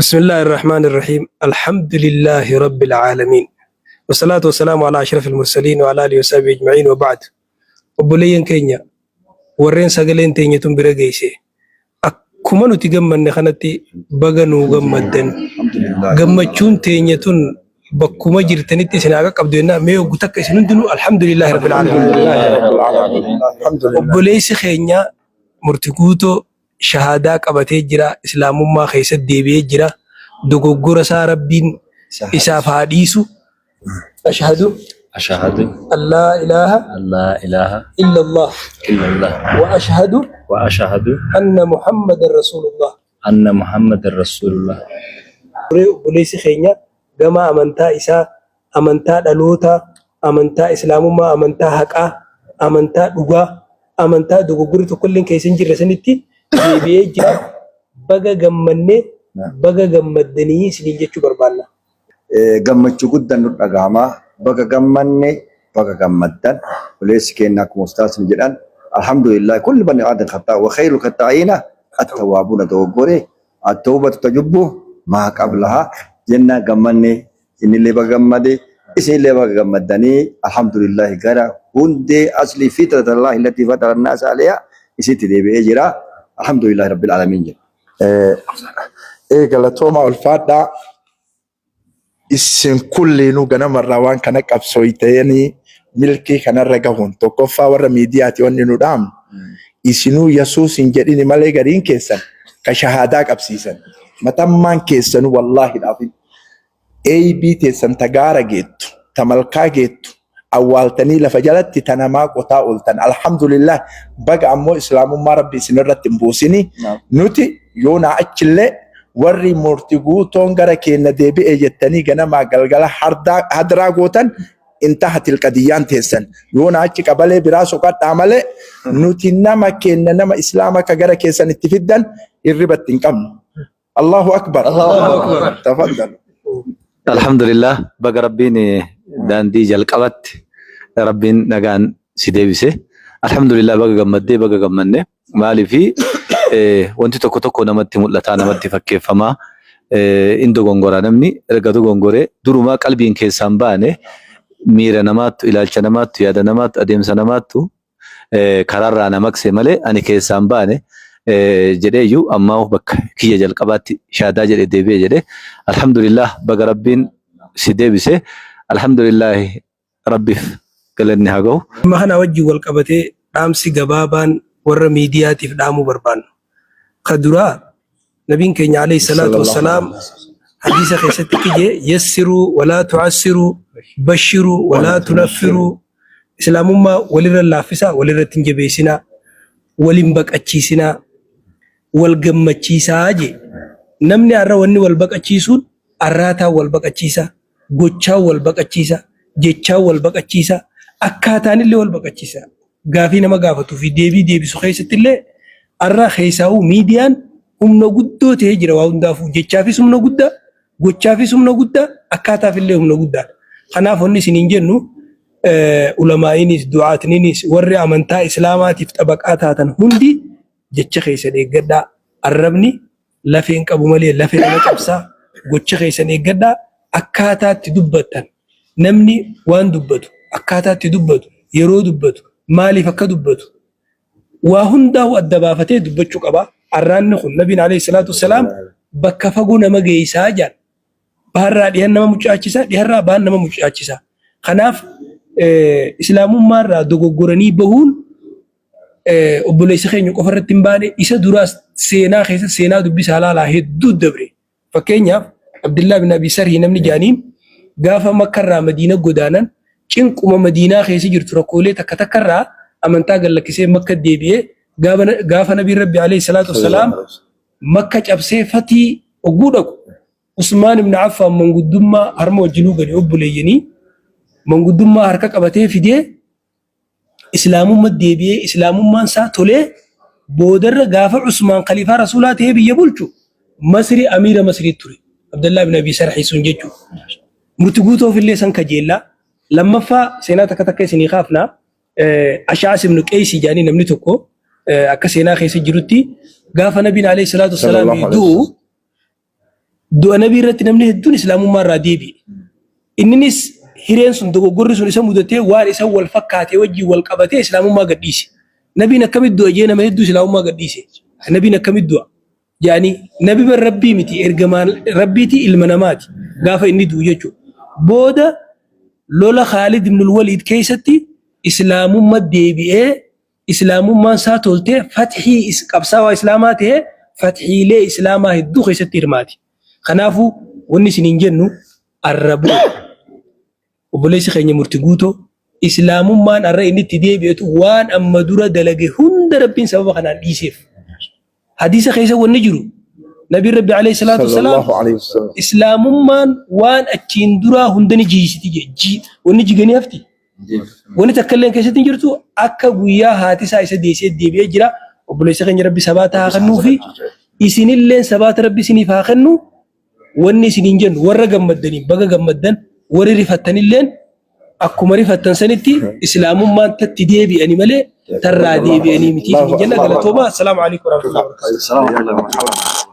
بسم الله الرحمن الرحيم. الحمد لله رب العالمين، والصلاة والسلام على أشرف المرسلين وعلى آله وصحبه أجمعين، وبعد. Obboleeyyan keenya warreen sagaleen teenya tun bira geesse, akkuma nuti gammanne kanatti baga nuu gammaddan. Gammachuun teenya tun bakkuma jirtanitti isin haa qaqqabdu jennaa. Mee hoggu takka isin hundinuu alhamdulillahi rabbil aalamiin. Obboleessi keenya Murti Guutoo shahaadaa qabatee jira, islaamummaa keessatti deebi'ee jira. Dogoggora isaa Rabbiin isaaf haa dhiisu. Ashhadu أشهد an laa ilaaha أن لا إله illallah إلا الله wa ashhadu وأشهد anna Muhammadan Rasulullah. أن محمد رسول الله. Obboleessi keenya gama amantaa isaa, amantaa dhalootaa, amantaa islaamummaa, amantaa haqaa, amantaa dhugaa, amantaa dogoggorri tokkollee keessa hin jirre sanitti deebi'ee jira. Baga gammannee, baga gammaddanii isiniin jechuu barbaanna. Gammachuu guddaan nu dhagahama. Baga gammanne, baga gammaddan. Obboleessi keenya akkuma ustaasni jedhan, alhamdulillah, kulli bani aadam khataa wa khayru khataa'iina at-tawwaabuuna. Dogoggore, at-tawbatu tajubbu maa qablaha jenna. Gammanne, innillee baga gammade, isinillee baga gammaddanii. Alhamdulillah, gara hundee aslii fitratallahi allati fatara annaasa alayha isitti deebi'ee jira. Alhamdulillah rabbil aalamiin jedha. Galatooma, ulfaadhaa. Isin kulliinuu ganamarraa waan kana qabsooytanii milkii kanarra gahuun, tokkoffaa warra miidiyaati wanni nu dhaamnu, isinuu Yesuus hin jedhini malee gariin keessan ka shahaadaa qabsiisan matammaan keessanuu wallaahi dhaafin eeybii teessan ta gaara geettu, ta malkaa geettu awwaaltanii lafa jalatti ta namaa qotaa ooltan. Alhamdulillah, baga ammoo islaamummaa Rabbi isinirratti hin buusini. Nuti yoonaa achillee warri Murti Guutoon gara keenya deebi'e jettanii ganamaa galgala hadraa gootan, intahatil qadiyyaan teessan. Yoona achi qabalee biraa soqadhaa malee nuti nama keenya, nama islaama ka gara keessan itti fiddan hirribatti hin qabnu. Allahu akbar. Tafaddal. Alhamdulillah, baga Rabbiin daandii jalqabatti Rabbiin nagaan si deebise. Alhamdulillah, baga gammaddee, baga gammanne. Maaliifi wanti tokko tokko namatti mul'ataa, namatti fakkeeffamaa, in dogongora. Namni erga dogongoree durumaa qalbiin keessaan baane, miira namaattu, ilaalcha namaattu, yaada namaattu, adeemsa namaattu karaarraa na maqse malee ani keessaan baane jedheeyyuu, ammaa bakka kiyya jalqabaatti shaadaa jedhe deebi'e jedhe. Alhamdulillah, baga Rabbiin si deebise. Alhamdulillah, Rabbiif galanni haa gahu. Dhimma kana wajjin wal qabatee dhaamsi gabaabaan warra miidiyaatiif dhaamuu barbaannu. Ka duraa, nabiin keenya alayhi salaatu wassalaam hadiisa keessatti kije: yassiruu walaa tu'assiruu, bashiruu walaa tunaffiruu. Islaamummaa walirra laaffisaa, walirratti hin jabeessinaa, walin baqachiisinaa, wal gammachiisaa jee. Namni har'a wanni wal baqachiisuun arraataan wal baqachiisa, gochaan wal baqachiisa, jechaan wal baqachiisa, akkaataan illee wal baqachiisa. Gaafii nama gaafatuu fi deebii deebisu keessatti illee har'a keessaa'uu miidiyaan humna guddoo ta'ee jira waa hundaafuu. Jechaafis humna guddaa, gochaafis humna guddaa, akkaataaf illee humna guddaadha. Kanaaf wanni isiniin jennu, ulamaa'iinis du'aatniinis warri amantaa islaamaatiif xabaqaa taatan hundi jecha keessan eeggadhaa. Arrabni lafeen qabu malee lafee nama cabsaa. Gocha keessan eeggadhaa. Akkaataa itti dubbattan, namni waan dubbatu, akkaataa itti dubbatu, yeroo dubbatu, maaliif akka dubbatu, waa hundaa'u adda baafatee dubbachuu qaba. Arraanni kun, nabiin alayhi salaatu wassalaam, bakka fagoo nama geessaa jedhan. Baharraa dhihan nama mucaachisa, dhiharraa bahan nama mucaachisa. Kanaaf islaamummaarraa dogoggoranii bahuun obboleessa keenya qofa irratti hin baane. Isa duraas seenaa keessa seenaa dubbisaa laalaa, hedduu dabre. Fakkeenyaaf, Abdullah bin Abi Sarhii namni jaaniin gaafa Makkarraa Madiina godaanan, cinquma Madiinaa keessa jirtu, rakkoolee takka takkarraa amantaa gad lakkisee Makka deebi'ee, gaafa Nabiin Rabbi alayhi salaatu wassalaam Makka cabsee fatii ogguu dhaqu, Usmaan ibn Affaan manguddummaa harma wajjinuu gadi obboleeyyanii manguddummaa harka qabatee fidee, islaamummaa deebi'ee, islaamummaan isaa tolee, boodarra gaafa Usmaan khaliifaa Rasuulaa ta'ee biyya bulchu Masri amiira Masrii ture. Abdallaa ibn Abi Sarhii sun jechuudha. Murti Guutoof illee san kajeellaa. Lammaffaa, seenaa takka takka isinii kaafnaa. Ashaas ibn Qeysii jedhanii namni tokko akka seenaa keessa jirutti gaafa Nabiin alayhi salaatu wassalaam du'u Du'a nabii irratti namni hedduun islaamummaa irraa deebi'e. Inninis hireen sun dogoggorri sun isa mudatee waan isa wal fakkaatee wajjin wal qabatee islaamummaa gadhiise. Nabiin akkamitti du'a jee nama hedduu islaamummaa gadhiise. Nabiin akkamitti du'a? Jaanii nabi bar rabbii miti ergamaan rabbiiti ilma namaati gaafa inni du'u jechuudha. Booda lola Khaalid ibn Waliid keessatti islaamummaa deebi'ee islaamummaan isaa toltee fathii qabsaawaa islaamaa ta'ee fathiilee islaamaa hedduu keessatti hirmaate. Kanaafuu wanni isiniin jennu arrabuu obboleessi keenya murti guutoo islaamummaan arra inni itti deebi'etu waan amma dura dalage hunda rabbiin sababa kanaan dhiiseef. Hadiisa keessa wanni jiru nabiin rabbi alayhi salaatu wasalaam Sallallahu alayhi wasallam. islaamummaan waan achiin duraa hunda ni jiisiti jee wanni jiganii hafti. Wanni takka illee keessatti hin jirtu akka guyyaa haati isaa isa deessee deebi'ee jira. Obboleessa keenya rabbi sabaata haa kennuu fi isinilleen sabaata rabbi isiniif haa kennu. Wanni isiniin jennu warra gammaddaniin baga gammaddan warri rifattanilleen akkuma rifattan sanitti islaamummaan tatti deebi'ani malee tarraa deebi'anii miti isiniin jenna. Galatoomaa. Assalaamu alaikum warahmatullahi wabarakatuh.